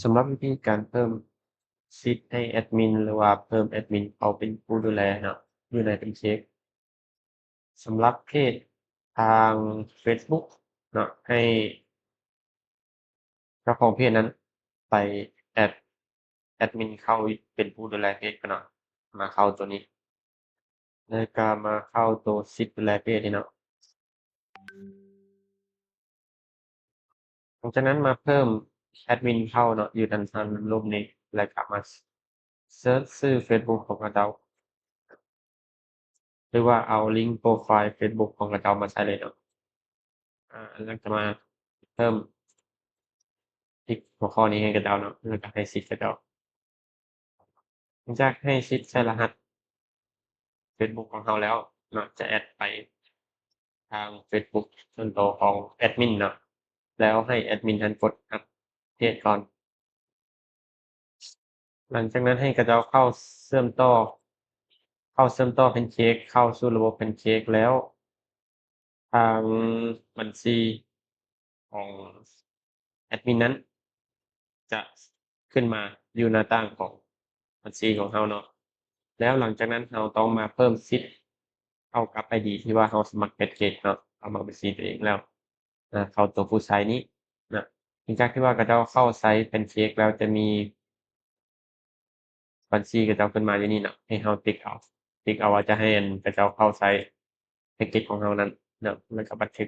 ສຳລັບວິທີການເພີ່ມສິດໃຫ້ແອັດມິນ ຫຼືວ່າເພີ່ມແອັດມິນເຂົ້າເປັນຜູ້ດູແລເນາະ ຢູ່ໃນ Pancake ສຳລັບເພຈທາງ Facebook ເນາະ ໃຫ້ເຈົ້າຂອງເພຈນັ້ນໄປແອັດ ແອັດມິນເຂົ້າເປັນຜູ້ດູແລເພຈກ່ອນເນາະ. ມາເຂົ້າໂຕນີ້ ແລ້ວກໍມາເຂົ້າໂຕສິດດູແລເພຈນີ້ເນາະ. ຫຼັງຈາກນັ້ນມາເພີ່ມແອັດມິນເຂົ້າເນາະ ຢູ່ທາງດ້ານລຸ່ມນີ້ ແລ້ວກໍມາເສີດຊື່ Facebook ຂອງເຂົາເຈົ້າ ຫຼືວ່າເອົາລິງໂປຣໄຟລ໌ Facebook ຂອງເຂົາເຈົ້າມາໃສ່ເລີຍເນາະ. ອາ ແລ້ວກໍມາເພີ່ມ ຕິກຫົວຂໍ້ນີ້ໃຫ້ເຂົາເຈົ້າເນາະ ແລ້ວກໍໃຫ້ສິດເຂົາເຈົ້າ. ຫຼັງຈາກໃຫ້ສິດໃສ່ລະຫັດ Facebook ຂອງເຮົາແລ້ວເນາະ ຈະແອັດໄປທາງ Facebook ສ່ວນໂຕຂອງແອັດມິນເນາະ ແລ້ວໃຫ້ແອັດມິນຫັ້ນກົດຮັບເພຈກ່ອນ. ຫຼັງຈາກນັ້ນໃຫ້ເຂົາເຈົ້າເຂົ້າເຊື່ອມຕໍ່ ເຂົ້າເຊື່ອມຕໍ່ Pancake ເຂົ້າສູ່ລະບົບ Pancake ແລ້ວ ທາງບັນຊີຂອງແອັດມິນນັ້ນຈະຂຶ້ນມາຢູ່ໜ້າຕ່າງຂອງບັນຊີຂອງເຮົາເນາະ. ແລ້ວຫຼັງຈາກນັ້ນເຮົາຕ້ອງມາເພີ່ມສິດເຂົ້າກັບ ID ທີ່ວ່າເຮົາສະໝັກ Pancake ເນາະ ເຂົ້າມາບັນຊີຕົວເອງແລ້ວ ອາ ເຂົ້າຕົວຜູ້ໃຊ້ນີ້ນະ. ຫຼັງຈາກທີ່ວ່າເຂົາເຈົ້າເຂົ້າໃຊ້ Pancake ແລ້ວຈະມີ ບັນຊີເຂົາເຈົ້າຂຶ້ນມາຢູ່ນີ້ເນາະ ໃຫ້ເຮົາຕິກເອົາ ຕິກເອົາວ່າຈະໃຫ້ອັນເຂົາເຈົ້າເຂົ້າໃຊ້ Pancake ຂອງເຮົານັ້ນເນາະ ແລ້ວກໍບັນທຶກ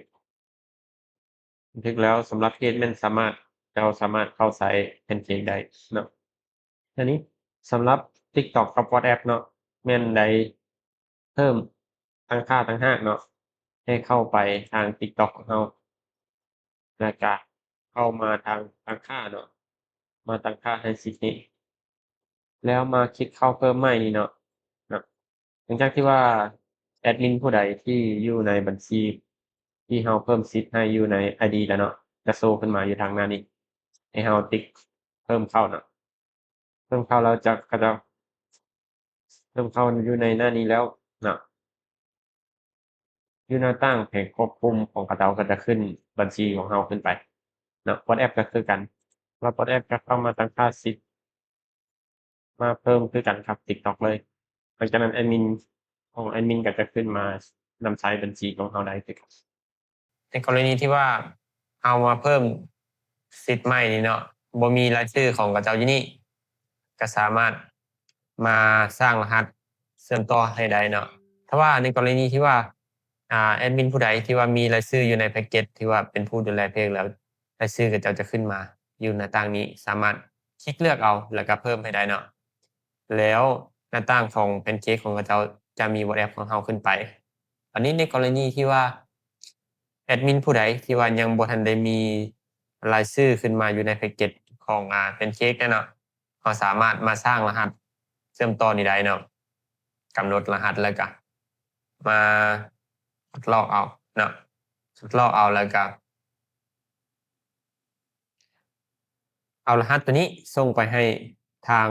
ບັນທຶກແລ້ວສຳລັບເພຈແມ່ນສາມາດ ເຈົ້າສາມາດເຂົ້າໃຊ້ Pancake ໄດ້ເນາະ. ອັນນີ້ສຳລັບ TikTok ກັບ WhatsApp ເນາະ ແມ່ນໄດ້ເພີ່ມຕັ້ງຄ່າຕ່າງຫາກເນາະ ໃຫ້ເຂົ້າໄປທາງ TikTok ຂອງເຮົາ ແລ້ວກະເຂົ້າມາທາງຕັ້ງຄ່າເນາະ ມາຕັ້ງຄ່າໃຫ້ສິດນີ້ ແລ້ວມາຄລິກເຂົ້າເພີ່ມໃໝ່ນີ້ເນາະ ເນາະ. ຫຼັງຈາກທີ່ວ່າແອັດມິນຜູ້ໃດທີ່ຢູ່ໃນບັນຊີທີ່ເຮົາເພີ່ມສິດໃຫ້ຢູ່ໃນ ID ແລ້ວເນາະ ຈະໂຊຂຶ້ນມາຢູ່ທາງໜ້ານີ້ ໃຫ້ເຮົາຕິກເພີ່ມເຂົ້າເນາະ. ເພີ່ມເຂົ້າແລ້ວຈະ ເຂົາເຈົ້າ ເພີ່ມເຂົ້າຢູ່ໃນໜ້ານີ້ແລ້ວເນາະ ຢູ່ໜ້າຕ່າງແຜງຄວບຄຸມຂອງເຂົາເຈົ້າກໍຈະຂຶ້ນບັນຊີຂອງເຮົາຂຶ້ນໄປເນາະ. WhatsApp ກໍຄືກັນ ສຳລັບ WhatsApp ກໍເຂົ້າມາຕັ້ງຄ່າສິດ ມາເພີ່ມຄືກັນກັບ TikTok ເລີຍ. ຫຼັງຈາກນັ້ນແອັດມິນຂອງແອັດມິນກໍຈະຂຶ້ນມານຳໃຊ້ບັນຊີຂອງເຮົາໄດ້ຄືກັນ. ໃນກໍລະນີທີ່ວ່າເຮົາມາເພີ່ມສິດໃໝ່ນີ້ເນາະ ບໍ່ມີລາຍຊື່ຂອງເຂົາເຈົ້າຢູ່ນີ້ ກໍສາມາດມາສ້າງລະຫັດເຊື່ອມຕໍ່ໃຫ້ໄດ້ເນາະ. ຖ້າວ່າໃນກໍລະນີທີ່ວ່າ ອາ ແອັດມິນຜູ້ໃດທີ່ວ່າມີລາຍຊື່ຢູ່ໃນ Pancake ທີ່ວ່າເປັນຜູ້ດູແລ Pancake ແລ້ວ ລາຍຊື່ເຂົາເຈົ້າຈະຂຶ້ນມາຢູ່ໜ້າຕ່າງນີ້ ສາມາດຄລິກເລືອກເອົາ ແລ້ວກໍເພີ່ມໃຫ້ໄດ້ເນາະ. ແລ້ວໜ້າຕ່າງຂອງ Pancake ຂອງເຂົາເຈົ້າຈະມີ WhatsApp ຂອງເຮົາຂຶ້ນໄປ. ອັນນີ້ໃນກໍລະນີທີ່ວ່າແອັດມິນຜູ້ໃດທີ່ວ່າຍັງບໍ່ທັນໄດ້ມີລາຍຊື່ຂຶ້ນມາຢູ່ໃນ Pancake ຂອງ ອາ Pancake ແນ່ເນາະ ເຮົາສາມາດມາສ້າງລະຫັດເຊື່ອມຕໍ່ນີ້ໄດ້ເນາະ. ກຳນົດລະຫັດແລ້ວກະມາຄັດລອກເອົາເນາະ ຄັດລອກເອົາແລ້ວກະ ເອົາລະຫັດຕົວນີ້ສົ່ງໄປໃຫ້ທາງ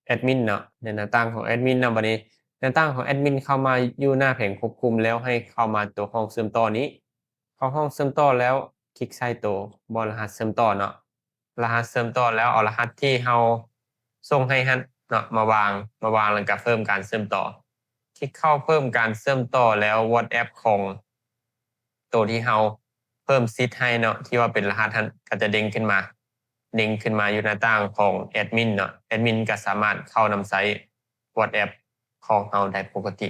ແອັດມິນເນາະ ໃນໜ້າຕ່າງຂອງແອັດມິນເນາະ. ບັດນີ້ໜ້າຕ່າງຂອງແອັດມິນເຂົ້າມາຢູ່ໜ້າແຜງຄວບຄຸມແລ້ວ ໃຫ້ເຂົ້າມາຕົວຫ້ອງເຊື່ອມຕໍ່ນີ້ ເຂົ້າຫ້ອງເຊື່ອມຕໍ່ແລ້ວ ຄລິກໃສ່ໂຕບ່ອນລະຫັດເຊື່ອມຕໍ່ເນາະ. ລະຫັດເຊື່ອມຕໍ່ແລ້ວ ເອົາລະຫັດທີ່ເຮົາສົ່ງໃຫ້ຫັ້ນເນາະ ມາວາງ ມາວາງແລ້ວກະເພີ່ມການເຊື່ອມຕໍ່. ຄລິກເຂົ້າເພີ່ມການເຊື່ອມຕໍ່ແລ້ວ WhatsApp ຂອງໂຕທີ່ເຮົາເພີ່ມສິດໃຫ້ເນາະ ທີ່ວ່າເປັນລະຫັດຫັ້ນ ກໍຈະເດ້ງຂຶ້ນມາ ເດ້ງຂຶ້ນມາຢູ່ໜ້າຕ່າງຂອງແອັດມິນເນາະ. ແອັດມິນກໍສາມາດເຂົ້ານຳໃຊ້ WhatsApp ຂອງເຮົາໄດ້ປົກກະຕິ